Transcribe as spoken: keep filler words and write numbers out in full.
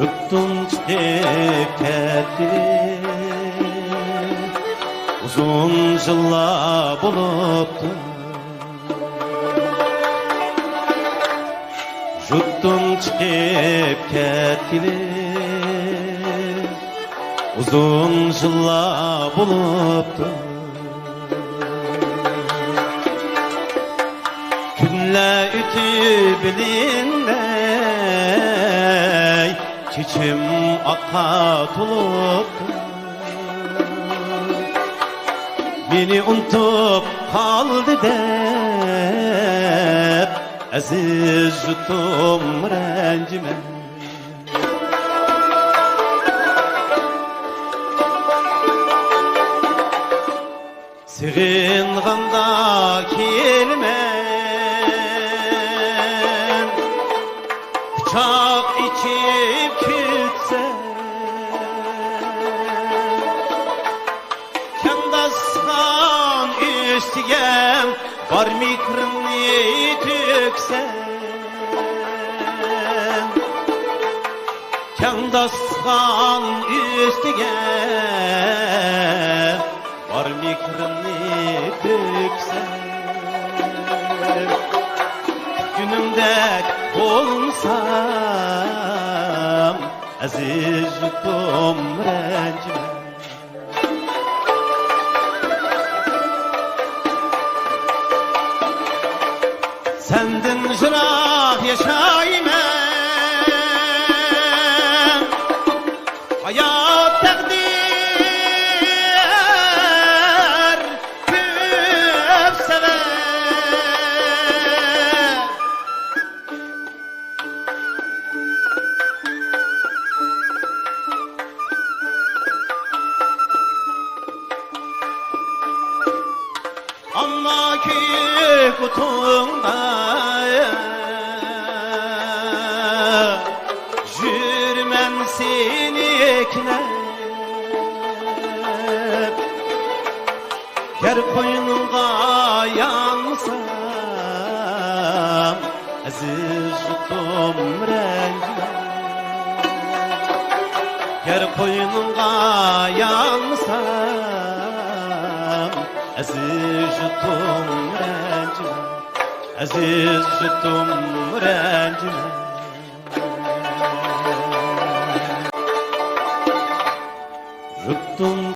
يۇرتتىن چىقىپ كەتكىلى ئۇزۇن يىللار بولۇپتۇ. يۇرتتىن چىقىپ كەتكىلى ئۇزۇن يىللار بولۇپتۇ. كۈنلەر ئۆتۈپ بىلىنمەي، چېچىم ئاققا تولۇپتۇ. مېنى ئۇنتۇپ قالدى دەپ، ئەزىز يۇرتۇم، رەنجىمەن. سېغىنغاندا كېلىمەن، قۇچاق ئېچىپ كۈتسەم. كەڭ داستىخان ئۈستىگە بار مېھرىمنى تۆكسەم. كەڭ داستىخان ئۈستىگە بار مېھرىمنى تۆكسەم. كۈتكىنىمدەك بولمىسام، ئەزىز يۇرتۇم، رەنجىمە. سەندىن يىراق ياشايمەن، ھايات تەقدىر كۆپ سەۋەب. ئەمما كۆيۈك ئوتۇڭدا يۈرىمەن سېنى ئەكلەپ. يەر قوينۇڭغا يانسام، ئەزىز يۇرتۇم، رەنجىمە. يەر قوينۇڭغا يانسام، ئەزىز يۇرتۇم، رەنجىمە. ئەزىز يۇرتۇم، رەنجىمە.